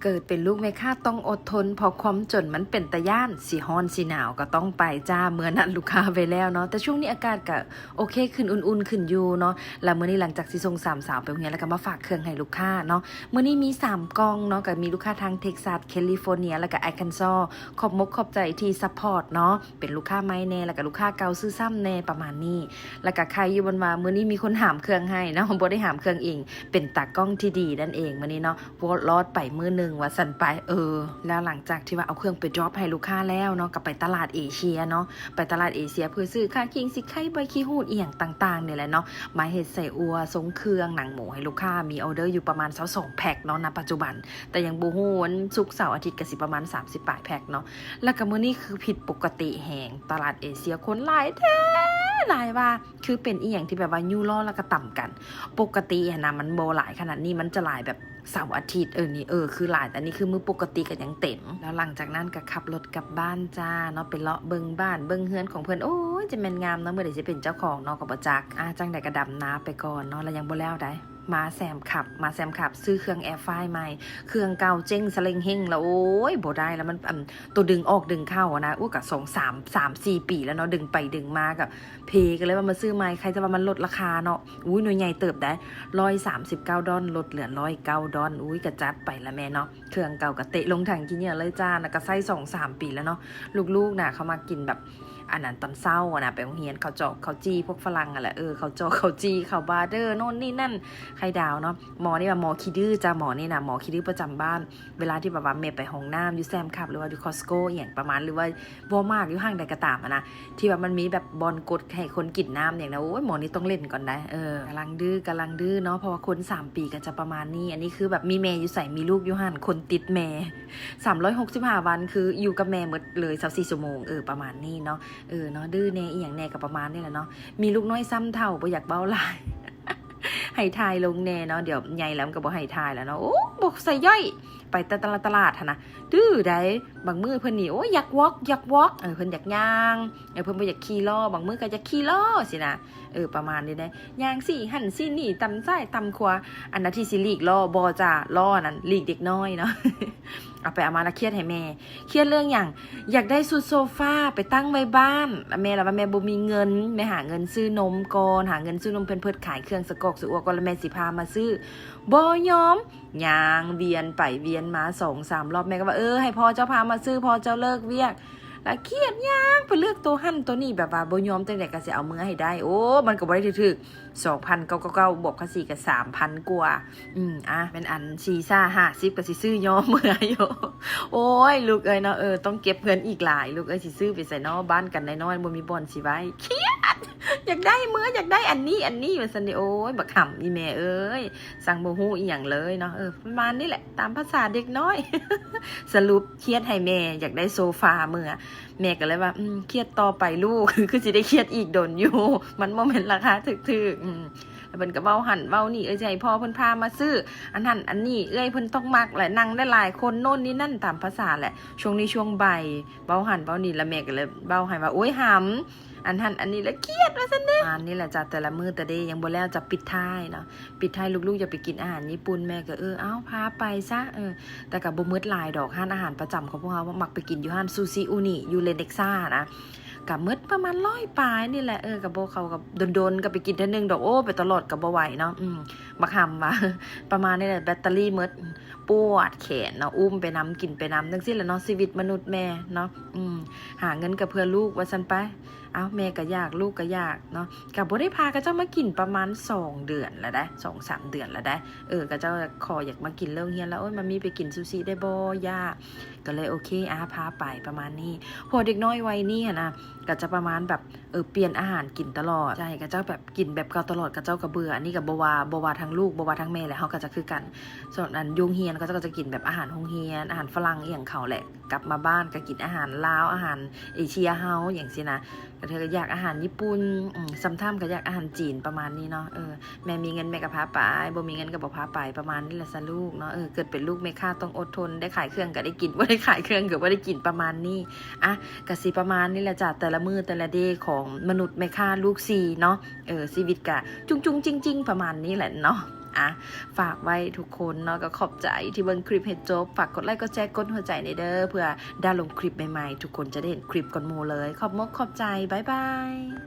ເກີດເປັນລູກແມ່ຄ້າຕ້ອງອົດທົນ ເພາະຄວາມຈົນມັນເປັນຕາຢ້ານ ຊິຮ້ອນຊິໜາວກໍຕ້ອງໄປຈ້າ. ເມື່ອນັດລູກຄ້າໄວ້ແລ້ວເນາະ ແຕ່ຊ່ວງນີ້ອາກາດກະໂອເຄຂຶ້ນ ອຸ່ນໆຂຶ້ນຢູ່ເນາະ. ແລ້ວມື້ນີ້ຫຼັງຈາກທີ່ສົ່ງສາມສາວໄປໂຮງຮຽນ ແລ້ວກໍມາຝາກເຄື່ອງໃຫ້ລູກຄ້າເນາະ ມື້ນີ້ມີສາມກ່ອງເນາະ ກໍມີລູກຄ້າທາງເທັກຊັສ ແຄລິຟໍເນຍ ແລ້ວກໍແອນໂຄນຊອລ. ຂອບມົກຂອບໃຈທີ່ຊັບພອດເນາະ ເປັນລູກຄ້າໃໝ່ແດ່ ແລ້ວກໍລູກຄ້າເກົ່າຊື້ຊ້ຳແດ່ ປະມານນີ້. ແລ້ວກໍໄຄຢູ່ບ່ອນວ່າມື້ນີ້ມີຄົນຫາມເຄື່ອງໃຫ້ເນາະ ບໍ່ໄດ້ຫາມເຄື່ອງເອງ ເປັນຕາກ້ອງທີ່ດີນັ້ນເອງມື້ນີ້ເນາະ. ລອດໄປມື້ໜຶ່ງວ່າຊັ້ນໄປ. ເອີ ແລ້ວຫຼັງຈາກທີ່ວ່າເອົາເຄື່ອງໄປດຣອບໃຫ້ລູກຄ້າແລ້ວເນາະ ກໍໄປຕະຫຼາດເອເຊຍເນາະ ໄປຕະຫຼາດເອເຊຍ ເພື່ອຊື້ຄ່າຄີງຊິໄຄ ໃບຂີ້ຫູດ ອີ່ຫຍັງຕ່າງໆນີ້ແຫຼະເນາະ ມາເຮັດໃສ່ອົ່ວ ຊົງເຄື່ອງ ໜັງໝູໃຫ້ລູກຄ້າ. ມີອໍເດີຢູ່ປະມານຊາວສອງແພັກເນາະ ນະປັດຈຸບັນ ແຕ່ຍັງບໍ່ຮູ້ ວັນສຸກເສົາອາທິດກໍຊິປະມານສາມສິບປາຍແພັກເນາະ. ແລ້ວກໍມື້ນີ້ຄືຜິດປົກກະຕິແຮງ ຕະຫຼາດເອເຊຍຄົນຫຼາຍແທ້ຫຼາຍວ່າ ຄືເປັນອີ່ຫຍັງທີ່ແບບວ່າຢູ່ລໍ້ແລ້ວກໍຕຳກັນ. ປົກກະຕິຫັ້ນນະ ມັນບໍ່ຫຼາຍຂະໜາດນີ້ ມັນຈະຫຼາຍແບບເສົາອາທິດ. ເອີ ນີ້ ເອີ ຄືຫຼາຍ ແຕ່ນີ້ຄືມື້ປົກກະຕິກໍຍັງເຕັມ. ແລ້ວຫຼັງຈາກນັ້ນກໍຂັບລົດກັບບ້ານຈ້າເນາະ ໄປເລາະເບິ່ງບ້ານເບິ່ງເຮືອນຂອງເພິ່ນ. ໂອ້ຍ ຈະແມ່ນງາມເນາະ ມື້ໃດຊິເປັນເຈົ້າຂອງເນາະ ກໍບໍ່ຈັກ. ອາ ຈັ່ງໃດກໍດຳນາໄປກ່ອນເນາະ ແລ້ວຍັງບໍ່ແລ້ວໃດ. ມາແຊມຄັບ ມາແຊມຄັບ ຊື້ເຄື່ອງແອຟາຍໃໝ່ ເຄື່ອງເກົ່າເຈັ້ງສະເລັງເຮັງແລ້ວ. ໂອ້ຍ ບໍ່ໄດ້ແລ້ວ ມັນ ອັນ ໂຕດຶງອອກດຶງເຂົ້ານະ ໂອ້ ກໍສອງສາມ ສາມສີ່ປີແລ້ວເນາະ ດຶງໄປດຶງມາກໍເພ ກໍເລີຍວ່າມາຊື້ໃໝ່. ໃຄແຕ່ວ່າມັນລົດລາຄາເນາະ ອຸ້ຍ ໜ່ວຍໃຫຍ່ເຕີບໃດ໋ ຮ້ອຍສາມສິບເກົ້າດອນ ລົດເຫຼືອຮ້ອຍເກົ້າດອນ. ອຸ້ຍ ກະຈັດໄປລະແມ່ເນາະ ເຄື່ອງເກົ່າກໍເຕະລົງຖັງຂີ້ເຫຍື້ອເລີຍຈ້າ. ນະ ກໍໃຊ້ສອງສາມປີແລ້ວເນາະ. ລູກໆນະ ເຂົາມັກກິນແບບ ອັນນັ້ນຕອນເຊົ້ານະ ໄປໂຮງຮຽນ ເຂົ້າຈອກເຂົ້າຈີ່ ພວກຝຣັ່ງຫັ້ນແຫຼະ. ເອີ ເຂົ້າຈອກເຂົ້າຈີ່ ເຂົ້າບາເດີ ໂນ່ນນີ້ນັ້ນ ໄຂ່ດາວເນາະ. ໝໍນີ້ວ່າໝໍຂີ້ດື້ຈ້າ ໝໍນີ້ນະ ໝໍຂີ້ດື້ປະຈຳບ້ານ. ເວລາທີ່ແບບວ່າແມ່ໄປຫ້ອງນ້ຳຢູ່ແຊມຄັບ ຫຼືວ່າຢູ່ຄອສໂກ ອີ່ຫຍັງປະມານ ຫຼືວ່າວອລມາດ ຢູ່ຫ້າງໃດກໍຕາມຫັ້ນນະ ທີ່ວ່າມັນມີແບບບ່ອນກົດໃຫ້ຄົນກິນນ້ຳຫຍັງນະ ໂອ້ຍ ໝໍນີ້ຕ້ອງເຫຼັ້ນກ່ອນໄດ໋. ເອີ ກຳລັງດື້ ກຳລັງດື້ເນາະ ເພາະວ່າຄົນສາມປີກໍຈະປະມານນີ້. ອັນນີ້ຄືແບບມີແມ່ຢູ່ໃສ ມີລູກຢູ່ຫັ້ນ ຄົນຕິດແມ່ ສາມຮ້ອຍຫົກສິບຫ້າວັນ ຄືຢູ່ກັບແມ່ໝົດເລີຍ ຊາວສີ່ຊົ່ວໂມງ. ເອີ ປະມານນີ້ເນາະ. ເອີ ເນາະ ດື້ແດ່ ອີ່ຫຍັງແດ່ ກໍປະມານນີ້ແຫຼະເນາະ. ມີລູກນ້ອຍຊ້ຳເຖົ້າ ບໍ່ຢາກເວົ້າຫຼາຍ ໃຫ້ຖ່າຍລົງແດ່ເນາະ ດຽວໃຫຍ່ແລ້ວມັນກໍບໍ່ໃຫ້ຖ່າຍແລ້ວເນາະ. ໂອ້ ບໍ່ໃສ່ຍ່ອຍ ໄປແຕ່ຕະຫຼາດ ຕະຫຼາດຫັ້ນນະ ດື້ໃດ໋. ບາງມື້ເພິ່ນນີ້ ໂອ້ຍ ຢາກວອກ ຢາກວອກ ເອີ ເພິ່ນຢາກຍ່າງ ເອີ ເພິ່ນບໍ່ຢາກຂີ່ລໍ້ ບາງມື້ກໍຢາກຂີ່ລໍ້ຊີ້ນະ. ເອີ ປະມານນີ້ເດ້ ຍ່າງຊີ້ຫັ້ນຊີ້ນີ້ ຕຳຊ້າຍຕຳຂວາ. ອັນນະທີ່ຊິຫຼີກລໍ້ ບໍ່ຈ້າ ລໍ້ນັ້ນຫຼີກເດັກນ້ອຍເນາະ. ເອົາໄປເອົາມາລະຄຽດໃຫ້ແມ່. ຄຽດເລື່ອງຫຍັງ? ຢາກໄດ້ຊຸດໂຊຟາໄປຕັ້ງໄວ້ບ້ານ. ແມ່ລະວ່າແມ່ບໍ່ມີເງິນ ແມ່ຫາເງິນຊື້ນົມກ່ອນ ຫາເງິນຊື້ນົມແພມເພີດ ຂາຍເຄື່ອງສະກອກສະອວກກ່ອນ ລະແມ່ຊິພາມາຊື້. ບໍ່ຍອມ ຍ່າງວຽນໄປວຽນມາສອງສາມລອບ ແມ່ກໍວ່າ ເອີ ໃຫ້ພໍ່ເຈົ້າພາມາຊື້ ພໍ່ເຈົ້າເລີກວຽກ. ລະຄຽດຍ່າງໄປເລືອກໂຕຫັ້ນໂຕນີ້ ແບບວ່າບໍ່ຍອມຈັ່ງໃດກໍຊິເອົາເມືອໃຫ້ໄດ້. ໂອ້ ມັນກໍບໍ່ໄດ້ຖືກໆ ສອງພັນເກົ້າຮ້ອຍເກົ້າສິບ ບວກພາສີກໍສາມພັນກວ່າ. ອືມ ອາ ແມ່ນອັນສີ່ຊາຫ້າສິບກໍຊິຊື້ຍໍເມືອຢູ່. ໂອ້ຍ ລູກເອີຍເນາະ ເອີ ຕ້ອງເກັບເງິນອີກຫຼາຍ ລູກເອີຍ ຊິຊື້ໄປໃສນໍ ບ້ານກັນນ້ອຍໆ ບໍ່ມີບ່ອນຊິໄວ້. ຄຽດ ຢາກໄດ້ເມືອ ຢາກໄດ້ອັນນີ້ ອັນນີ້ ວ່າຊັ້ນເດ. ໂອ້ຍ ບັກຫຳ ອີ່ແມ່ເອີຍ ຊ່າງບໍ່ຮູ້ອີ່ຫຍັງເລີຍເນາະ. ເອີ ປະມານນີ້ແຫຼະ ຕາມພາສາເດັກນ້ອຍ. ສະຫຼຸບ ຄຽດໃຫ້ແມ່ ຢາກໄດ້ໂຊຟາເມືອ. ແມ່ກໍເລີຍວ່າ ອືມ ຄຽດຕໍ່ໄປລູກ ຄືຊິໄດ້ຄຽດອີກດົນຢູ່ ມັນບໍ່ແມ່ນລາຄາຖືກໆ. ອືມ ແລ້ວເພິ່ນກໍເວົ້າຫັ້ນເວົ້ານີ້ ເອີຍ ຊິໃຫ້ພໍ່ເພິ່ນພາມາຊື້ອັນນັ້ນອັນນີ້ ເອື້ອຍເພິ່ນຕ້ອງມັກແຫຼະ ນັ່ງໄດ້ຫຼາຍຄົນ ໂນ່ນນີ້ນັ້ນ ຕາມພາສາແຫຼະ. ຊ່ວງນີ້ຊ່ວງໄບ ເວົ້າຫັ້ນເວົ້ານີ້ ແລ້ວແມ່ກໍເລີຍເວົ້າໃຫ້ວ່າ ໂອ້ຍ ຫຳ ອັນຫັ້ນອັນນີ້ ແລ້ວຄຽດວ່າຊັ້ນເດ. ປະມານນີ້ແຫຼະຈ້າ ແຕ່ລະມື້ແຕ່ເດ. ຍັງບໍ່ແລ້ວ ຈະປິດທ້າຍເນາະ ປິດທ້າຍ ລູກໆຢາກໄປກິນອາຫານຍີ່ປຸ່ນ ແມ່ກໍ ເອີ ເອົາ ພາໄປຊະ. ເອີ ແຕ່ກໍບໍ່ໝົດຫຼາຍດອກ ຮ້ານອາຫານປະຈຳຂອງພວກເຮົາ ມັກໄປກິນຢູ່ຮ້ານຊູຊິອຸນິ ຢູ່ເລເນັກຊານະ. ກໍໝົດປະມານຮ້ອຍປາຍນີ້ແຫຼະ. ເອີ ກໍບໍ່ ເຂົາກໍດົນໆກໍໄປກິນເທື່ອໜຶ່ງດອກ. ໂອ້ ໄປຕະຫຼອດກໍບໍ່ໄຫວເນາະ. ອືມ ບັກຫຳວ່າ ປະມານນີ້ແຫຼະ ແບັດເຕີຣີໝົດ ປວດແຂນເນາະ ອຸ້ມໄປນຳ ກິນໄປນຳ ຈັ່ງຊີ້ແຫຼະເນາະ ຊີວິດມະນຸດແມ່ເນາະ. ອືມ ຫາເງິນກໍເພື່ອລູກວ່າຊັ້ນໄປ. ເອົ້າ ແມ່ກໍຢາກ ລູກກໍຢາກເນາະ. ກໍບໍ່ໄດ້ພາເຂົາເຈົ້າມາກິນປະມານສອງເດືອນລະໄດ໋ ສອງສາມເດືອນລະໄດ໋. ເອີ ເຂົາເຈົ້າຂໍຢາກມາກິນເລີກຮຽນລະ ໂອ້ຍ ມາມີໄປກິນຊູຊິໄດ້ບໍ່? ຢາກ. ກໍເລີຍໂອເຄ ອາ ພາໄປປະມານນີ້. ເພາະເດັກນ້ອຍໄວນີ້ຫັ້ນນະ ກໍຈະປະມານແບບ ເອີ ປ່ຽນອາຫານກິນຕະຫຼອດ. ໃຊ່ ເຂົາເຈົ້າແບບກິນແບບເກົ່າຕະຫຼອດ ເຂົາເຈົ້າກໍເບື່ອ. ອັນນີ້ກໍບໍ່ວ່າ ບໍ່ວ່າທັງລູກ ບໍ່ວ່າທັງແມ່ແຫຼະ ເຮົາກໍຈະຄືກັນ. ສ່ວນອັນໂຮງຮຽນ ເຂົາເຈົ້າກໍຈະກິນແບບອາຫານໂຮງຮຽນ ອາຫານຝຣັ່ງອີ່ຫຍັງເຂົາແຫຼະ. ກັບມາບ້ານກໍກິນອາຫານລາວ ອາຫານເອເຊຍເຮົາ ຫຍັງຊີ້ນະ. ກະເທື່ອກໍຢາກອາຫານຍີ່ປຸ່ນ ອືມ ຊຳທຳກໍຢາກອາຫານຈີນ ປະມານນີ້ເນາະ. ເອີ ແມ່ມີເງິນແມ່ກໍພາໄປ ບໍ່ມີເງິນກໍບໍ່ພາໄປ ປະມານນີ້ແຫຼະຊະລູກເນາະ. ເອີ ເກີດເປັນລູກແມ່ຄ້າຕ້ອງອົດທົນ ໄດ້ຂາຍເຄື່ອງກໍໄດ້ກິນ ບໍ່ໄດ້ຂາຍເຄື່ອງກໍບໍ່ໄດ້ກິນ ປະມານນີ້. ອະ ກະຊິປະມານນີ້ແຫຼະຈ້າ ແຕ່ລະມື້ແຕ່ລະເດຂອງມະນຸດແມ່ຄ້າລູກສີ່ເນາະ. ເອີ ຊີວິດກະຈຸ້ງໆຈິ້ງໆ ປະມານນີ້ແຫຼະເນາະ. ອ່ະ ຝາກໄວ້ທຸກຄົນເນາະ ກໍຂອບໃຈທີ່ເບິ່ງຄລິບໃຫ້ຈົບ. ຝາກກົດໄລ ກົດແຊ ກົດຫົວໃຈແດ່ເດີ ເພື່ອດາລົງຄລິບໃໝ່ໆ ທຸກຄົນຈະໄດ້ເຫັນຄລິບກ່ອນໝູ່ເລີຍ. ຂອບມົກຂອບໃຈ. ບາຍບາຍ.